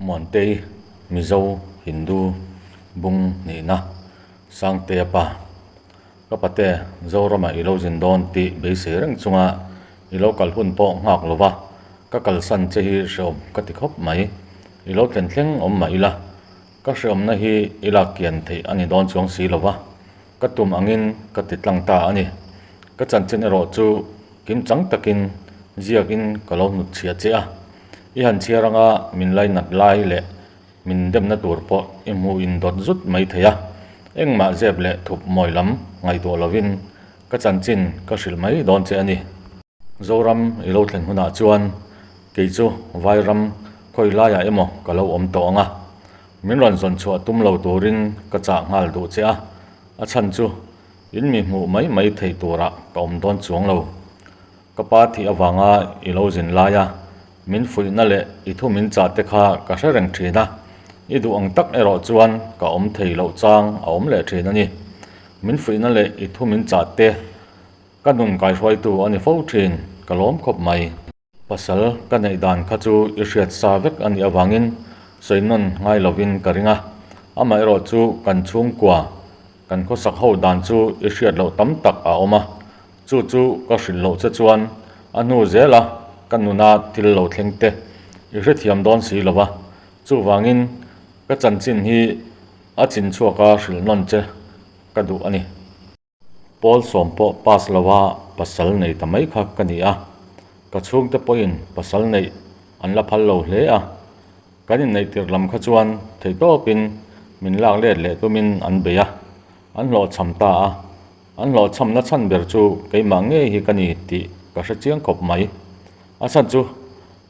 Muantei, Mizo, Hindu, Bung nihna, Sangtea pa, Ka pate, Zoramah i lo zin dawn tih beisei reng chunga i lo kal hun pawh nghak lova ka kalsan che hi hreawm ka ti khawp mai. I lo thlen thleng awm mah ila, ka hreawmna hi i lak kian theih a ni dawn chuang si lova, ka tum angin ka ti tlang ta a ni. Ka chanchin erawh chu kimchang takin ziakin ka lo hnutchhiah che a. I han chhiar anga min lainat lai leh min demna tur pawh i hmuh in dawt zut mai thei a, engmah zep leh thup mawi lam ngaihtuah lovin ka chanchin ka hrilh mai dawn che a ni. Zoram i lo thlen hunah chuan kei chu Vairam khawi laiah emaw ka lo awm tawh ang a, min rawn zawn chhuah tum lo turin ka chah nghal duh che a, a chhan chu in mi hmuh mai mai theih turah ka awm dawn chuang lo. Ka pa thih avanga i lo zin lai a, min fuihna leh i thu min chah te kha ka hre reng thin a, i duh ang tak erawh chuan ka awm thei loh chang a awm leh thin a ni. Min fuihna leh i thu min chah te ka nun kaihruaitu a ni fo thin, ka lawm khawp mai. Pasal ka neih dan kha chu i hriat sa vek a nih avangin sawi nawn ngai lovin ka ring a, amaherawh chu kan chhungkua kan khawsak ho dan chu i hriat loh tam tak a awm a, Chu chu ka hrilh loh che chuan a hnu zel a ka nuna thil lo thleng te i hrethiam dawn si lo va, chuvangin ka chanchin hi a chin chhuak a hrilh nawn che ka duh a ni. Pawl sawm pawh pass lo a pasal nei ta mai kha ka ni a, ka chhungte pawhin pasal neih an la phal lo hle a, kan inneih tirh lam kha chuan theihtawpin min lak let leh tumin an bei a, an hlawhchham ta a. An hlawhchhamna chhan ber chu keimah ngei hi ka ni tih ka hre chiang khawp mai. A chhan chu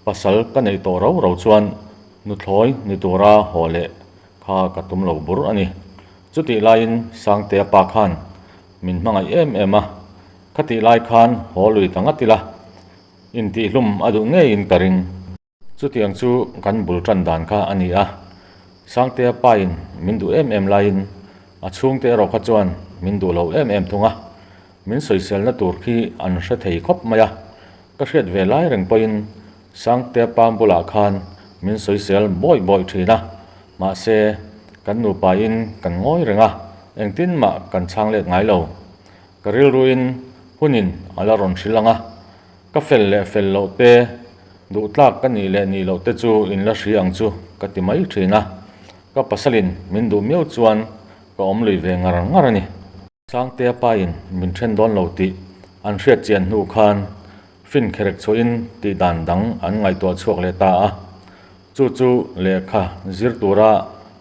pasal ka neih tawh rau rau chuan nuthlawi ni tura haw leh kha ka tum lo bur a ni. Chutih laiin Sangtea pa khan min hmangaih em em a, khatih lai khan haw lui ta ngat ila intihlum a duh ngeiin ka ring. Chutiang chu kan bul tan dan kha a ni a, Sangtea pain min duh em em laiin a chhungte erawh kha chuan min duh lo em em thung a, min sawiselna tur khi an hre thei khawp mai a, ka hriat ve lai reng pawhin Sangtea pa bulah khan min sawisel bawi bawi thin a, mahse kan nupain kan ngawi reng a, engtin mah kan chhang let ngai lo. Ka rilruin hunin a la rawn hrilh ang a, Ka fel leh fel loh te, duh tlak ka nih leh nih loh te chu in la hria ang chu ka ti mai thin a, ka pasalin min duh miau chuan ka awm lui ve ngar ngar a ni. Sangtea pain min then dawn lo tih an hriat chian hnu khan fin kherek chhuahin tih dan dang an ngaihtuah chhuak leh ta a, chu chu lehkha zir tura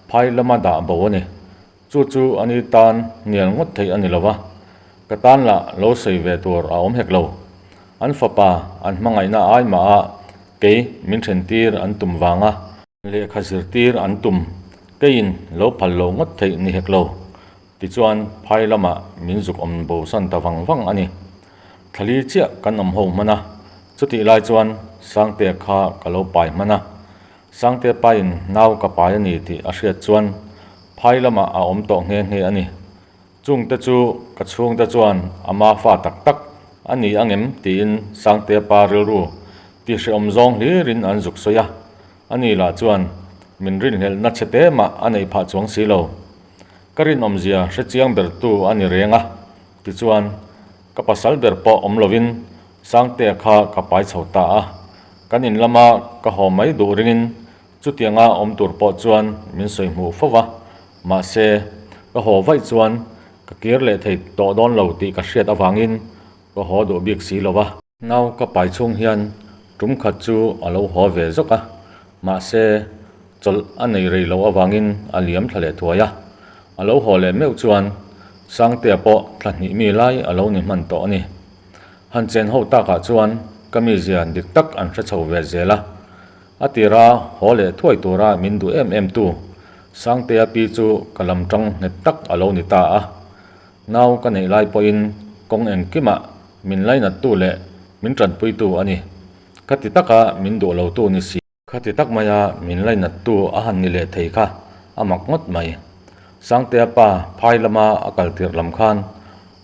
phai lama dah bo a ni. Chu chu a ni tan hnial ngawt theih a ni lo va, ka tan lah lo sawi ve tur a awm hek lo. An fapa an hmangaihna ai mah a kei min then tir an tum vanga lehkha zirtir an tum keiin lo phal lo ngawt theih ni hek lo. Tichuan phai lamah min zuk awm bosan ta vang vang a ni. Thlali chiah kan awm ho hman a, chutih lai chuan Sangtea kha ka lo pai hman a. Sangtea pain nau ka pai a ni tih a hriat chuan phai lamah a awm tawh nghe nghe a ni. Chungte chu ka chhungte chuan a ma fa tak tak a ni angem tiin Sangtea pa rilru ti hrehawm zawng hlirin an zuk sawi a, ani lah chuan min rinhlelhna chhe te mah a neih phah chuang si lo. Ka rinawmzia hre chiang bertu a ni reng a, tichuan ka pasal ber pawh awm lovin Sangtea kha ka pai chho ta a, kan in lama ka haw mai duh ringin chutianga awm tur pawh chuan min sawi hmuh fo va, mahse ka haw vaih chuan ka kir leh thei tawh dawn lo tih ka hriat avangin ka haw duh bik si lo va. Nau ka pai chhung hian tum khat chu a lo haw ve zawk a, mahse chawlh a nei rei loh avangin a liam thla leh thuai a, a lo haw leh meuh chuan Sangtea pawh thla hnih mi lai a lo ni hman tawh a ni. Han chen ho takah chuan ka mizia dik tak an hre chho ve zel a, a tira haw leh thuai tura min duh em em tu Sangtea pi chu ka lam tang nghet tak a lo ni ta a. Nau ka neih lai pawhin kawng engkimah min lainattu leh min tanpuitu a ni. Ka ti taka min duh lotu ni si. Khati tak maia min lainattu a han ni leh thei kha a mak ngawt mai. Sangtea pa phai lama a kal tirh lam khan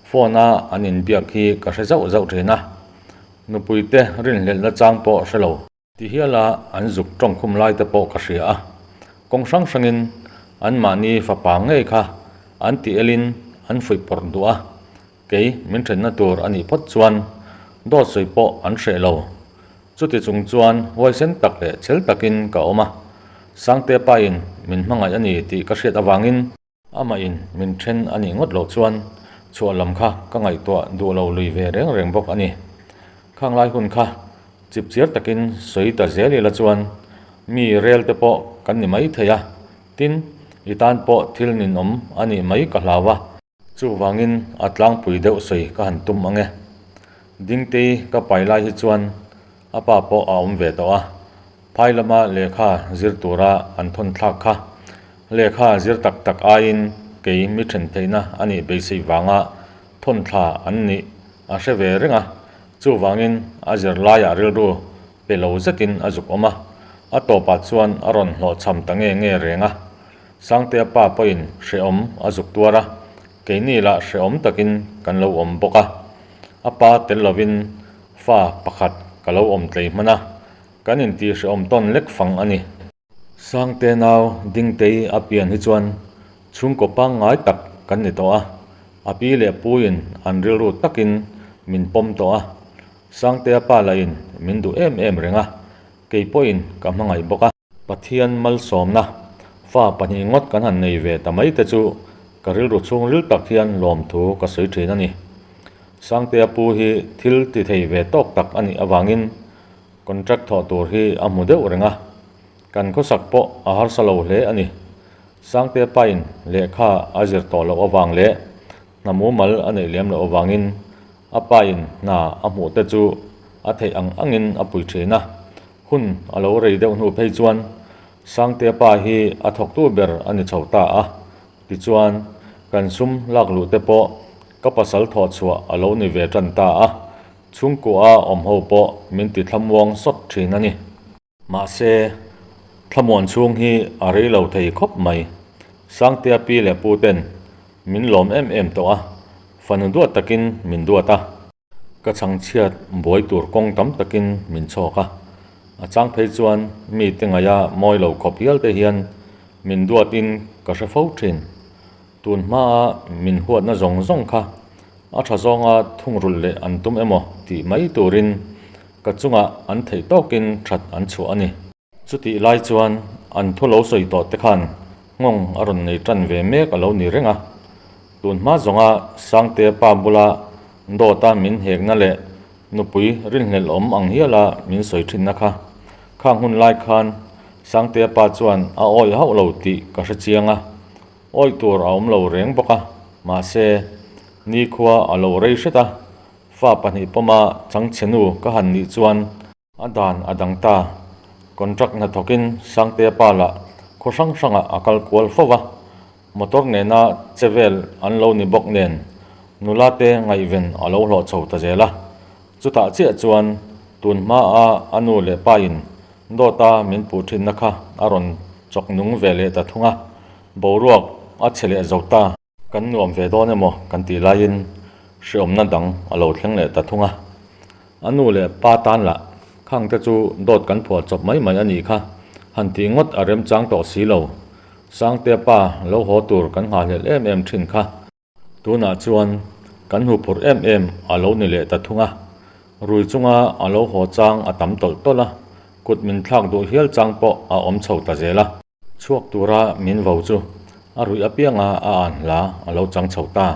phone a an inbiak hi ka hre zauh zauh thin a, nupuite rinhlelhna chang pawh hre lo. Ti hiala an zuk tawngkhum lai te pawh ka hria a. Kawng hrang hrangin anmahni fapa ngei kha an ti elin an fuihpawrh duh a, kei min thenna tur a nih phawt chuan dawt sawi pawh an hreh lo. Chuti chung chuan huaisen tak leh chhel takin ka awm a, Sangte pain min hmangaih a ni tih ka hriat avangin, Amah in min then a nih ngawt loh chuan chhuah lam kha ka ngaihtuah duh lo lui ve reng reng bawk a ni. Khang lai hun kha chip chiar takin sawi ta zel ila chuan mi rel te pawh kan ni mai thei a, tin, i tan pawh thil ninawm a nih mai ka hlau a. Chuvangin a tlangpui deuh sawi ka han tum ang e. Dingtei ka pai lai hi chuan a pa pawh a awm ve tawh a, phai lama lehkha zir tura an thawn thlak kha lehkha zir tak tak aiin kei mi then theihna a nih beisei vanga thawn thla an nih a hre ve reng a, chuvangin a zirlaiah rilru pe lo zetin a zuk awm a, a tawpah chuan a rawn hlawhchham ta nge nge reng a. Sangtea pa pawhin hrehawm a zuk tuar a, keini lah hrehawm takin kan lo awm bawk a. A pa tel lovin fa pakhat ka lo awm tlei hman a, kan intih hrehawm tawn lek fang a ni. Sangte nau Dingtei a pian hi chuan chhungkaw pangngai tak kan ni tawh a, a pi leh puiin an rilru takin min pawm tawh a, Sangtea pa lahin min duh em em reng a, kei pawhin ka hmangaih bawk a. Pathian malsawmna fa pahnih ngawt kan han nei ve ta mai te chu ka rilru chhungril tak hian lawmthu ka sawi thin a ni. Sangtea pu hi thil ti thei ve tawk tak a nih avangin contract thawh tur hi a hmu deuh reng a, kan khawsak pawh a harsa lo hle a ni. Sangtea pain lehkha a zir tawh loh avang leh hna mumal a neih lem loh avangin a pain hna a hmuh te chu a theih ang angin a pui thin a. Hun a lo rei deuh hnu phei chuan Sangtea pa hi a thawktu ber a ni chho ta a, tichuan kan sum lak luh te pawh ka pasal thawh chhuah a lo ni ve tan ta a, chhungkua awm ho pawh min ti thlamuang sawt thin a ni. Mahse, thlamuan chhung hi a rei lo thei khawp mai. Sangtea pi leh pu ten min lawm em em tawh a, fanu duat takin min duat a. Ka chhangchhiat buai tur kawng tam takin min chhawk a, a chang phei chuan mite ngaia mawi lo khawp hial te hian min duatin ka hre fo thin. Tun hmaa min huatna zawng zawng kha a tha zawnga thungrulh leh an tum emaw tih mai turin ka chungah an theih tawkin that an chhuah a ni. Chutih lai chuan an thu lo sawi tawh te khan nghawng a rawn nei tan ve mek a lo ni reng a. Tun hma zawnga Sangtea pa bula dawta min hekna leh nupui rinhlelh awm ang hiala min sawi thinna kha khang hun lai khan Sangtea pa chuan a awih hauh lo tih ka hre chiang a, awih tur a awm lo reng bawk a, mahse nikhua a lo rei hret a, fa pahnih pawma changchhe nu ka han nih chuan A dan a dang ta. Contract hnathawkin Sangtea pa lah khaw hrang hrangah a kal kual fo va, motor nena che vel an lo ni bawk nen nula te ngaihven a lo hlawh chho ta zel a. Chutah chiah chuan tun hmaa a nu leh pain dawta min puh thinna kha a rawn chawk nung ve leh ta thung a, boruak a chhe leh zo ta. Kan nuam ve dawn emaw kan tih laiin hreawmna dang a lo thleng leh ta thung a. A nu leh pa tan lah khang te chu dawt kan phuah chawp mai mai a nih kha, han tih ngawt a remchang tawh si lo. Sangtea pa lo haw tur kan nghahhlelh em em thin kha. Tunah chuan kan huphurh em em a lo ni leh ta thung a. Rui chunga a lo haw chang a tam tawlh tawlh a, kut min thlak duh hial chang pawh a awm chho ta zel a. Chhuak tura min vo chu a ruih apianga a an hla a lo chang chho ta.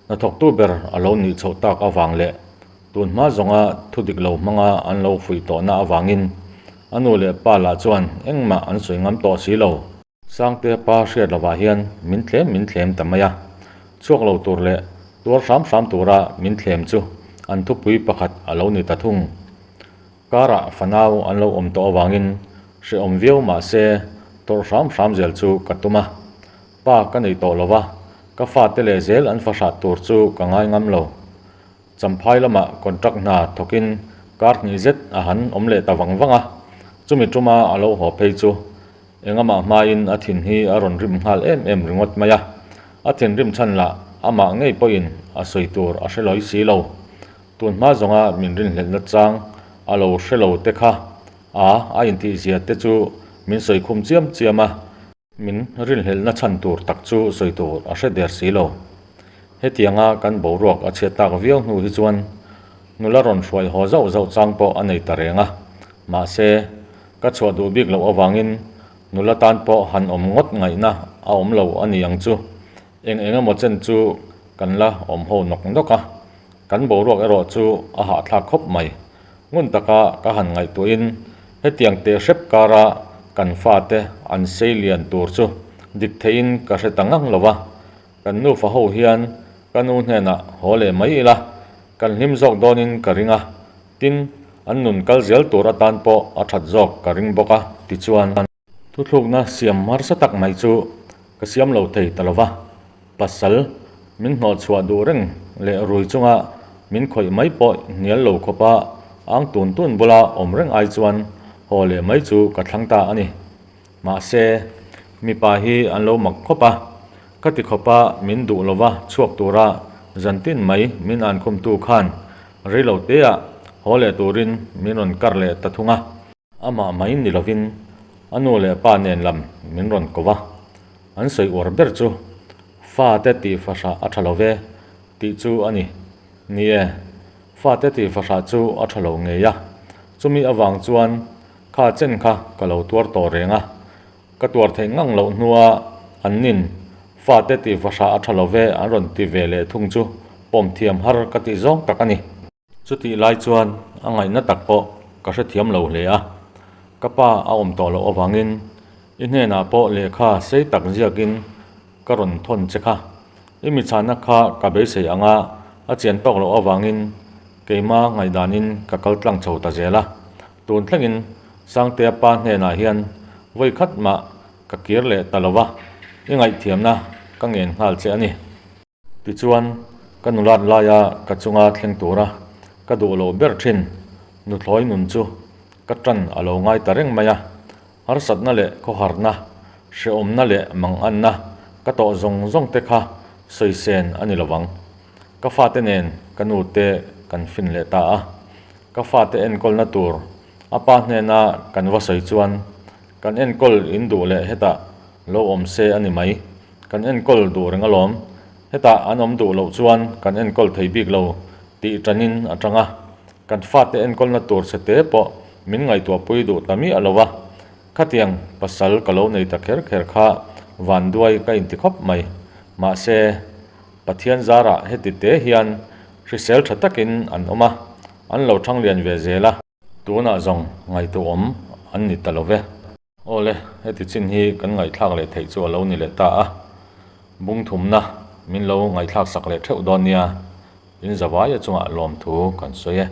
Hnathawktu ber a lo nih chhoh tak avang leh tun hma zawnga thu dik lo hmanga an lo fuih tawhna avangin a nu leh pa lah chuan engmah an sawi ngam tawh si lo. Sangtea pa hriat lovah hian min thlem min thlem ta mai a, chhuak lo tur leh tuar hram hram tura min thlem chu an thupui pakhat a lo ni ta thung. Karah fanau an lo awm tawh avangin hrehawm viau mah se tawrh hram hram zel chu ka tum a. Pa ka nei tawh lo va, ka fate leh zel an fahrah tur chu ka ngai ngam lo. Champhai lamah contract hna thawkin kar hnih zet a han awm leh ta vang vang a, chumi tuma a lo haw phei chu engamah hmain a thin hi a rawn rim nghal em em ringawt mai a. A thinrim chhan lah amah ngei pawhin a sawi tur a hre lawi si lo. Tun hma zawnga min rinhlelhna chang a lo hre lo te kha a a intihzia te chu min sawi khum chiam chiam a. Min rinhlelhna chhan tur tak chu sawi tur a hre der si lo. Hetianga kan boruak a chhiat tak viau hnu hi chuan nula rawn hruai haw zauh zauh chang pawh a nei ta reng a. Mahse, ka chhuah duh bik loh avangin nula tan pawh han awm ngawt ngaihna a awm lo a ni ang chu. Eng eng emaw chen chu kan la awm ho nawk nawk a, kan boruak erawh chu a hahthlak khawp mai. Ngun taka ka han ngaihtuahin hetiang teh hrep kara kan fate an sei lian tur chu dik theihin ka hre ta ngang lo va, kan nufa ho hian ka nu hnenah haw leh mai ila kan hlim zawk dawnin ka ring a, tin an nun kal zel tur atan pawh a that zawk ka ring bawk a tichuan. Thuthlukna siam harsa tak mai chu ka siam lo thei ta lo va, pasal min hnawhchhuah duh reng leh rui chunga min khawih mai pawh hnial lo khawpa ang tun tun bula awm reng ai chuan haw leh mai chu ka thlang ta a ni. Mahse, mipa hi an lo mak khawp a, ka ti khawpa min duh lova chhuak tura zantin mai min ankhumtu khan reilo teah haw leh turin min rawn kar leh ta thung a. Amah mai ni lovin a nu leh pa nen lam min rawn ko va, an sawi uar ber chu fate tih fahrah a tha lo ve tih chu a ni. Ni e, fate tih fahrah chu a tha lo ngei a, chumi avang chuan kha chen kha ka lo tuar tawh reng a, ka tuar theih ngang loh hnua an nin fate tih fahrah a tha lo ve an rawn ti ve leh thung chu pawm thiam har ka tih zawng tak a ni. Chutih lai chuan a ngaihna tak pawh ka hrethiam lo hle a, ka pa a awm tawh loh avangin i hnenah pawh lehkha sei tak ziakin ka rawn thawn che kha. I michhahna kha ka beisei anga a chian tawk loh avangin keima ngaihdanin ka kal tlang chho ta zel a. Tun thlengin Sangtea pa hnenah hian vawi khat mah ka kir leh ta lo va, i ngaihthiamna ka ngen nghal che a ni. Tichuan, ka nulat laia ka chunga thleng tura ka duh loh ber thin nuthlawi nun chu ka tan a lo ngai ta reng mai a, harsatna leh khawharna, hrehawmna leh manganna ka tawh zawng zawng te kha sawisen a ni lovang. Ka fate nen ka nu te kan fin leh ta a, ka fate enkawlna tur a pa hnena kan va sawi chuan kan enkawl in duh leh hetah Lo awm se a ni mai. Kan enkawl duh reng alawm. Hetah an awm duh loh chuan kan enkawl thei bik lo tih tanin a tang a. Kan fate enkawlna tur chhe te pawh min ngaihtuahpui duh ta miah lo a. Khatiang pasal ka lo nei ta kher kher kha vanduai ka inti khawp mai. Mahse, Pathian zarah heti te hian hrisel tha takin an awm a, an lo thanglian ve zel a. Tunah zawng ngaihtuahawm an ni ta lo ve. Awle, heti chin hi kan ngaihthlak leh theih chu a lo ni leh ta a, bung thumna min lo ngaihthlak sak leh theuh dawn nia, in zavaia chungah lawmthu kan sawi e.